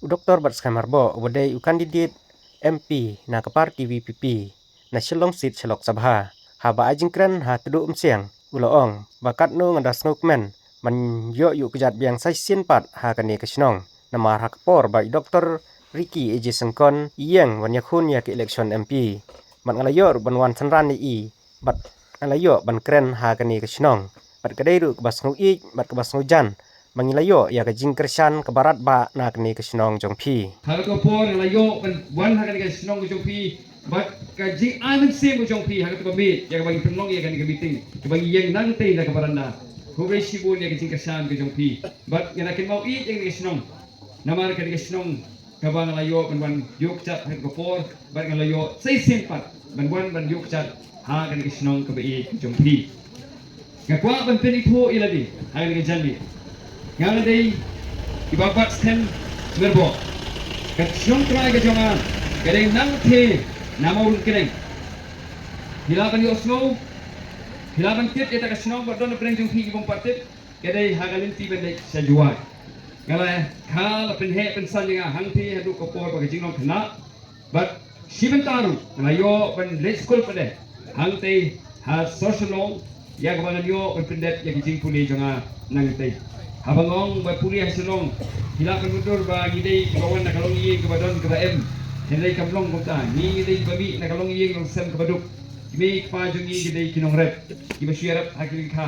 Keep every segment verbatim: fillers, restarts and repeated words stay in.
U Doktor Batskhem Harbouh, uba dei u candidate M P na ka party V P P na Shillong seat sha Lok Sabha, haba ai jingkren ha Tduh Umsiang, u la ong ba katno nga da sngewkmen ban ïoh ïuh kjat biang sa shisien pat ha kane ka shnong, namar ha ka por ba i Doktor Ricky A J Syngkon i ïeng ban ïakhun ïa ka election M P, bad nga la ïoh ruh ban wan synran ïa i, bad nga la ïoh ban kren ha kane ka shnong, bad ka dei ruh kaba sngew ïeit bad kaba sngew jan ba ngi la ïoh ïa ka jingkyrshan kaba radbah na kane ka shnong jong phi. Ha kato ka por nga la ïoh ban wan ha kane ka shnong jong phi, bad ka jingai mynsiem ka jong phi ha kato ka miet, ïa kaba ngi pynlong ïa kane ka meeting, kaba ngi ïeng nangtei na ka baranda. Khublei shibun ïa ka jingkyrshan ka jong phi. Bad nga la kynmaw ïeit ïa kane ka shnong, namar kane ka shnong kaba nga la ïoh ban wan ïuh kjat ha kato ka por, bad nga la ïoh sa shisien pat ban wan ban ïuh kjat ha kane ka shnong kaba ïeit ka jong phi. Nga kwah ban pynithuh ïa lade ha kane ka janmiet. Nga la dei i Bah Batskhem Harbouh. Ka shnong trai ka jong nga ka dei Nangthie na Mawryngkneng. Phi lah ban ïohsngew, phi lah ban tip ïa kata ka shnong bad don na pdeng jong phi kiba ym pat tip, ka dei ha ka lynti ban leit sha Jowai. Nga la kha la pynheh pynsan ïa nga hangthie haduh ka por ba ka jinglong khynnah. Bad shi bynta ruh nga la ïoh ban leit skul pat de hangtei ha sor Shillong, ïa kaba ngan ïoh ban pyndep ïa ka jingpule jong nga nangtei. Haba nga ong ba pule ha Shillong, phi lah ban mutdur ba ngi dei kiba wan na ka longïing kaba don kaba em. Hynrei kam long kumta, ngi dei kiba mih na ka longïing longsem kaba duk. Ki mei ki pa jong ngi ki dei ki nongrep kiba shu ïarap ha ki lyngkha.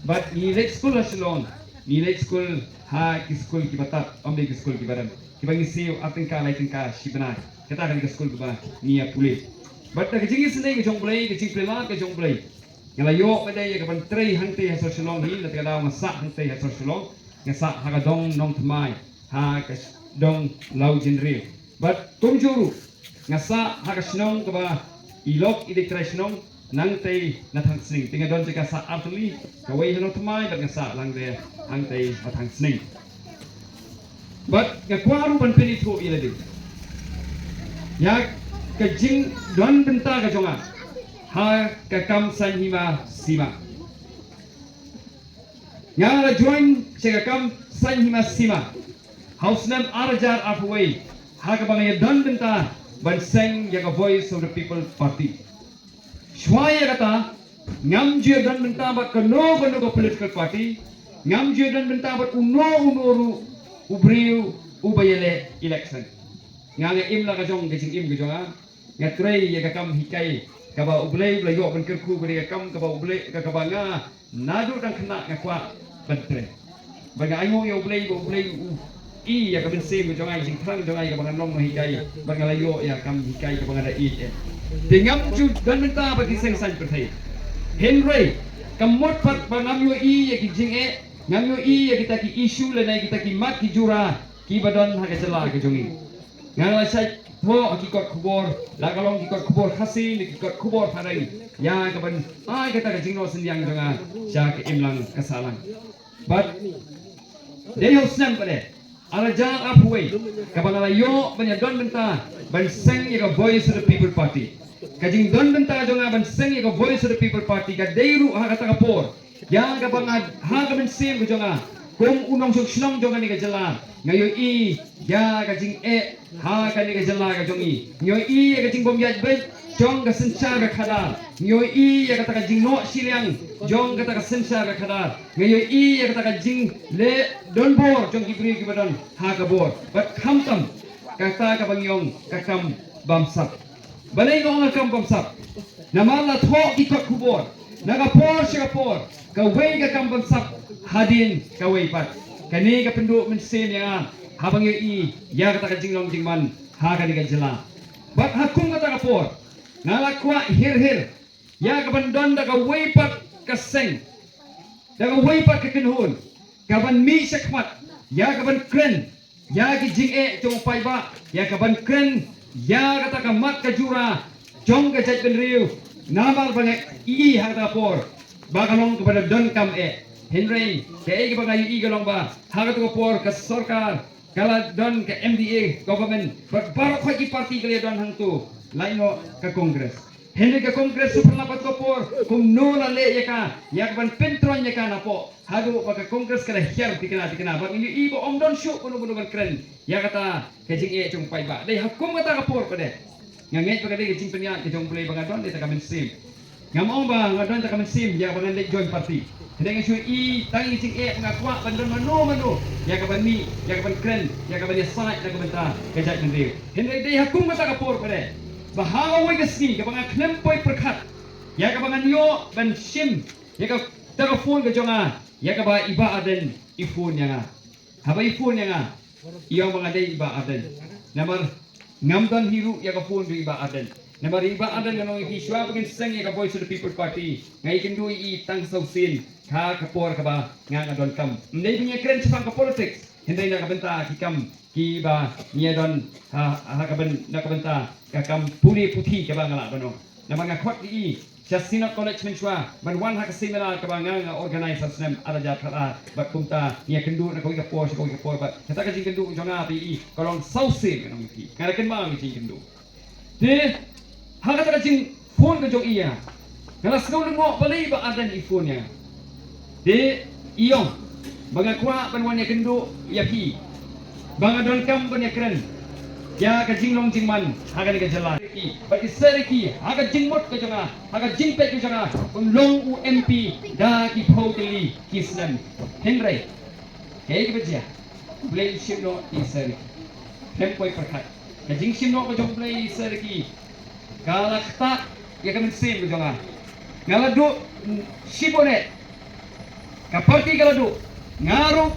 Bad ngi leit skul ha Shillong, ngi leit skul ha ki skul kiba tad, ym dei ki skul kiba rem, kiba ngi siew ar tyngka lai tyngka shi bnai. Kata ka dei ka skul kaba ngi ïa pule. Bad da ka jingisynei ka jong U Blei, ka jingpynlong ka jong U Blei, nga la ïoh pat de ïa kaban trei hangtei ha sor Shillong hi. Lada ka daw nga sah hangtei ha sor Shillong, nga sah ha ka dong Nongthymmai, ha ka dong Lawjynriew. Bad kumjuh ruh nga sah ha ka shnong kaba i lok i dei trai shnong, nangtei na Thangsning. Te nga don jaka sah artylli, kawei ha Nongthymmai bad nga sah lang de hangtei ha Thangsning. Bad nga kwah ruh ban pynithuh ïa lade ïa ka jingdon bynta ka jong nga ha ka kam saiñ hima sima. Nga la join sha ka kam saiñ hima sima ha u snem ar hajar arphew wei, ha kaba nga ïa don bynta ban seng ïa ka Voice of the People Party. Shuwa ïa kata, ngam ju ïa don bynta bad kano kano ka political party, ngam ju ïa don bynta bad uno uno ruh u briew uba ïaleh election. Nga nga im la ka jong ka jingim ka jong nga. Nga trei ïa ka kam hikai kaba U Blei u la ïoh ban kyrkhu, ka dei ka kam kaba U Blei, ka kaba nga naduh dang khynnah nga kwah ban trei. Bad nga ainguh ïa U Blei ba U Blei u i ïa ka mynsiem ka jong nga, ïa ka jingthrang jong nga, ïa kaba ngan long nonghikai. Bad nga la ïoh ïa ka kam hikai kaba nga da ïeit eh. Te ngam ju don bynta bad ki seng saiñ pyrthei. Hynrei ka mut pat ba ngam ïohi ïa ki jingeh, ngam ïohi ïa kita ki issue lane kita ki mat ki jura kiba don ha ka jylla ka jong ngi. Nga la shait thoh ha ki kot khubor, la ka long ki kot khubor Khasi ne ki kot khubor phareng, ïa kaban ai kata ka jingnoh synñiang jong nga sha ka imlang ka sahlang. Bad dei ha u snem pat de ar hajar arphew wei kaba nga la ïoh ban ïa don bynta ban seng ïa ka Voice of the People Party. Ka jingdon bynta jong nga ban seng ïa ka Voice of the People Party ka dei ruh ha kata ka por, ïa kaba nga ha ka mynsiem ka jong nga kum u nongshong shnong jong kane ka jylla, nga ïohi ïa ka jingeh ha kane ka jylla ka jong ngi. Nga ïohi ïa ka jingbym ïaid beit jong ka synshar ka khadar. Nga ïohi ïa kata ka jingnoh shiliang jong kata ka synshar ka khadar. Nga ïohi ïa kata ka jingleh donbor jong ki briew kiba don ha ka bor. Bad khamtam kata kaba ngi ong ka kam bamsap. Balei nga ong ka kam bamsap? Namar la thoh ki kot khubor na ka por sha ka por, kawei ka kam bamsap hadien kawei pat. Kane ka pynduh mynsiem ïa nga haba nga ïohi ïa kata ka jinglong jingman ha kane ka jylla. Bad ha kum kata ka por nga la kwah hir hir ïa kaban don da kawei pat ka seng, da kawei pat ka kynhun kaban mih shakhmat ïa kaban kren ïa ki jingeh jong u paidbah, ïa kaban kren ïa kata ka mat ka jura jong ka jaitbynriew. Namar ba nga ïohi ha kata ka por ba ka long kaba da donkam eh. Hynrei kaei kaba nga ïohi ka long ba ha kata ka por ka sorkar ka la don ka M D A government, bad baroh khoit ki party ka la don hangto, lait noh ka Congress. Hynrei ka Congress shu pynlap bad ka por kumno la leh ïa ka, ïa ka ban pyntroiñ ïa ka napoh haduh ba ka Congress ka la hiar tikna tikna bad ngi ïohi ba ym don shuh kano kano ban kren ïa kata ka jingeh jong u paidbah. Dei ha kum kata ka por pat de nga ngeit ba ka dei ka jingpynïaid ka jong U Blei ba nga don ïa kata ka mynsiem. Ngam ong ba nga don ïa kata ka mynsiem ïa ba ngan leit join party. Hynrei nga shu ïohi tang ïa ka jingeh ba nga kwah ban don mano mano ïa ka ban mih, ïa ka ban kren, ïa ka ban ïasaid na ka bynta ka jaitbynriew. Hynrei dei ha kum kata ka por pat de ba ha kawei ka sngi kaba nga khlem poi pyrkhat ïa kaba ngan ïoh ban shim ïa kata ka phone ka jong nga ïa kaba i Bah Ardent i phone ïa nga. Haba i phone ïa nga, i ong ba nga dei i Bah Ardent. Namar ngam don hi ruh ïa ka phone jong i Bah Ardent. Namar i Bah Ardent, nga ong ïa phi, shuwa ba ngin seng ïa ka Voice of the People Party, nga ïakynduh ïa i tang saw sien ha ka por kaba nga nga donkam. Ym dei ba ngi ïakren shaphang ka politics, hynrei na ka bynta ki kam kiba ngi ïadon ha, ha ka byn-, na ka bynta ka kam pule puthi kaba nga lah ban ong. Namar nga khot ïa i sha Synod College mynshuwa ban wan ha ka seminar kaba nga nga organise ha u snem ar hajar khatar bad kumta ngi ïakynduh na kawei ka por sha kawei ka por bad kata ka jingkynduh jong nga bad i ka long saw sien, nga ong ïa phi. Nga la kynmaw ïa ka jingkynduh. Te ha kata ka jingphone ka jong i ïa nga, nga la sngew lyngngoh balei Bah Ardent i phone ïa nga. Te i ong ba nga kwah ban wan ïakynduh ïa phi ba nga donkam ban ïakren ïa ka jinglong jingman ha kane ka jylla. Bad i Saraiki ha ka jingmut ka jong nga, ha ka jingpeit ka jong nga, un long u M P da ki phew tylli ki snem. Hynrei kaei kaba jia? U Blei u shim noh ïa i Saraiki. Khlem poi pyrkhat. Ka jingshim noh ka jong U Blei ïa i Saraiki ka la ktah ïa ka mynsiem ka jong nga. Nga la duh, mm, shibun eh. Ka party ka la duh. Nga ruh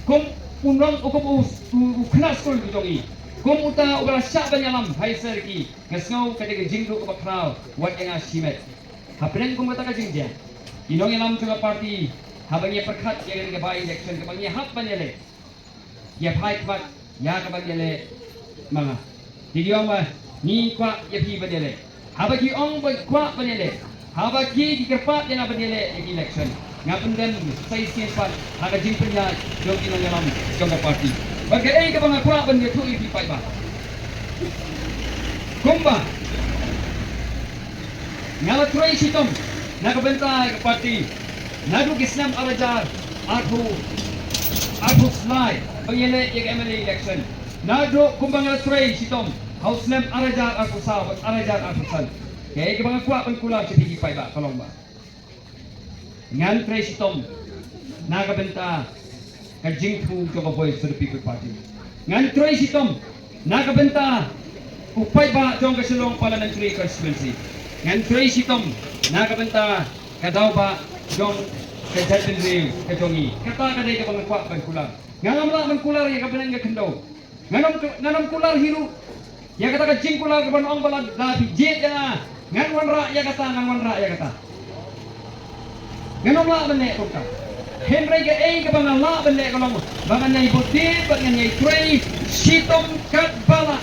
kum u nong, u kum u, u, u khynnah skul ka jong i, kum uta uba la shah ban ïalam ha i Saraiki, nga sngew ka dei ka jingduh kaba khraw wat ïa nga shimet. Hapdeng kum kata ka jingjia, i nongïalam jong ka party, haba ngi ïa pyrkhat ïa kane ka by-election kaba ngi ïa hap ban ïaleh, ïa phai khmat ïa ka ban ïaleh ma nga. Te ki ong ba ngi kwah ïa phi ban ïaleh. Haba ki ong ba kwah ban ïaleh, haba ki, ki kyrpad ïa nga ban ïaleh ïa ka election, nga pyndem sa shisien pat ha ka jingpynïaid jong ki nongïalam jong ka party. Bad kaei kaba nga kwah ban ïathuh ïa phi paidbah, kumba nga la trei shitom na ka bynta ka party naduh ki snem ar hajar arphew, arphew lai ba ngi ïaleh ïa ka M L A election. Naduh kumba nga la trei shitom ha u snem ar hajar arphew saw bad ar hajar arphew san. Kaei kaba nga kwah ban kular sha phi ki paidbah ka long ba ngan trei shitom na ka bynta ka jingthmu jong ka Voice of the People Party. Ngan trei shitom na ka bynta u paidbah jong ka Shillong Parliamentary Constituency. Ngan trei shitom na ka bynta ka daw ba jong ka jaitbynriew ka jong ngi. Kata ka dei kaba nga kwah ban kular. Nga ngam lah ban kular ïa ka bneng ka khyndew. Ngan ym, ngan ym kular hi ruh ïa kata ka jingkular kaban ong ba lada phi jied ïa nga, ngan wanrah ïa kata, ngan wanrah ïa kata. Ngan ym lah ban leh kumta. Hynrei kaei kaba nga lah ban leh ka long ba ngan ïai bud bad ngan ïai trei shitom katba lah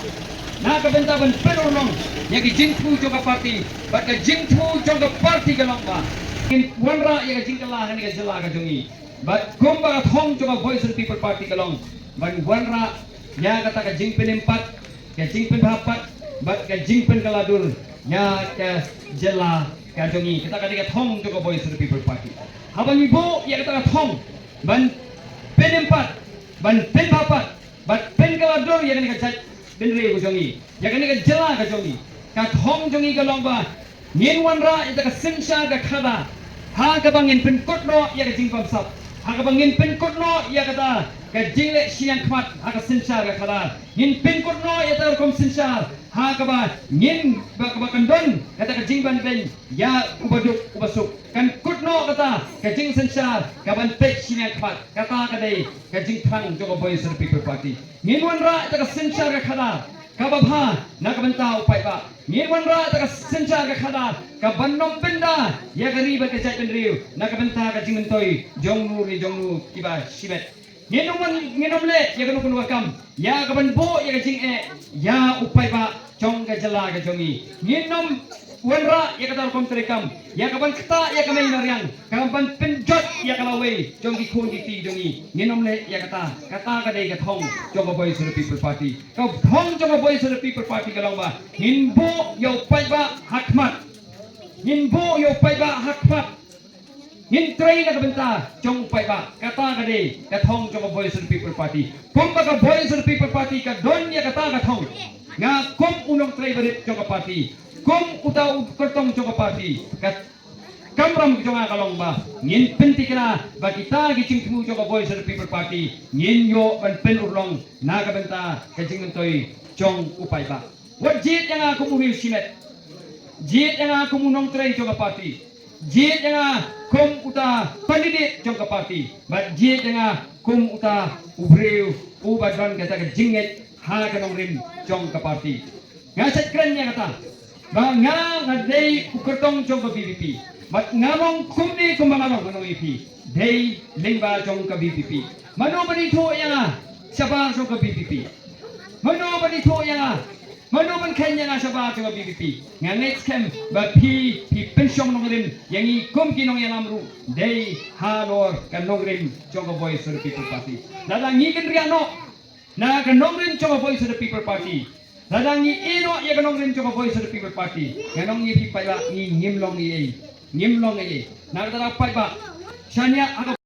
na ka bynta ban pynurlong ïa ka jingthmu jong ka party. Bad ka jingthmu jong ka party ka long ba ngin wanrah ïa ka jingkylla ha kane ka jylla ka jong ngi. Bad kumba ka thong jong ka Voice of the People Party ka long ban wanrah ïa kata ka jingpynim pat, ka jingpynbha pat bad ka jingpynkylla dur ïa ka jylla ka jong ngi. Kata ka dei ka thong jong ka Voice of the People Party. Haba ngi buh ïa kata ka thong ban pynim pat, ban pynbha pat bad pynkylla dur ïa kane ka jaitbynriew ka jong ngi, ïa kane ka jylla ka jong ngi, ka thong jong ngi ka long ba ngin wanrah ïa ka synshar ka khadar ha kaba ngin pynkut noh ïa ka jingbamsap, ha kaba ngin pynkut noh ïa kata ka jingleh shiliang khmat ha ka synshar ka khadar. Ngin pynkut noh ïa kata ka rukom synshar ha kaba ngin, ba, kaba kan don kata ka jingbanbeiñ ïa uba duk uba suk. Kan kut noh kata ka jingsynshar kaban peit shiliang khmat. Kata ka dei ka jingthrang jong ka Voice of the People Party. Ngin wanrah ïa ka synshar ka khadar kaba bha na ka bynta u paidbah. Ngin wanrah ïa ka synshar ka khadar kaban ym pynda ïa ka ri bad ka jaitbynriew na ka bynta ka jingmyntoi jong no ne jong no kiba shimet. Ngin ym wan, ngin ym leh ïa kano kano ka kam ïa kaban buh ïa ka jingeh ïa u paidbah jong ka jylla ka jong ngi. Ngin ym wanrah ïa kata rukom treikam, ïa ka ban ktah ïa ka mei mariang, ka ban pynjot ïa ka lawei jong ki khun ki kti jong ngi. Ngin ym leh ïa kata. Kata ka dei ka thong jong ka Voice of the People Party. Ka thong jong ka Voice of the People Party ka long ba ngin buh ïa u paidbah ha khmat. Ngin buh ïa u paidbah ha khmat. Ngin trei na ka bynta jong u paidbah. Kata ka dei ka thong jong ka Voice of the People Party. Kumba ka Voice of the People Party ka don ïa kata ka thong, nga kum u nongtrei barit jong ka party, kum uta u kyrtong jong ka party, ka kamram jong nga ka long ba ngin pynthikna ba kita ki jingthmu jong ka Voice of the People Party ngin ïoh ban pynurlong na ka bynta ka jingmyntoi jong u paidbah. Wat jied ïa nga kum u riewshimet. Jied ïa nga kum u nongtrei jong ka party. Jied ïa nga kum uta candidate jong ka party. Bad jied ïa nga kum uta u briew uba don kata ka jingngeit ha ka nongrim jong ka party. Nga shait kren ïa kata ba nga, nga dei u kyrtong jong ka VPP. Bad nga long kumne kumba nga long, nga long ïa phi. Dei lyngba jong ka VPP. Mano ban ithuh ïa nga shabar jong ka VPP? Mano ban ithuh ïa nga? Mano ban kheiñ ïa nga shabar jong ka VPP? Nga ngeit skhem ba phi, phi pynshong nongrim ïa ngi kum ki nongïalam ruh dei halor ka nongrim jong ka Voice of the People Party. Lada ngi kynriah noh na ka nongrim jong ka Voice of the People Party, lada ngi ïeh noh ïa ka nongrim jong ka Voice of the People Party, ngan ong ïa phi paidbah, ngi ngim long ei ei. Ngim long ei ei. Na kata paidbah, shaniah ha ka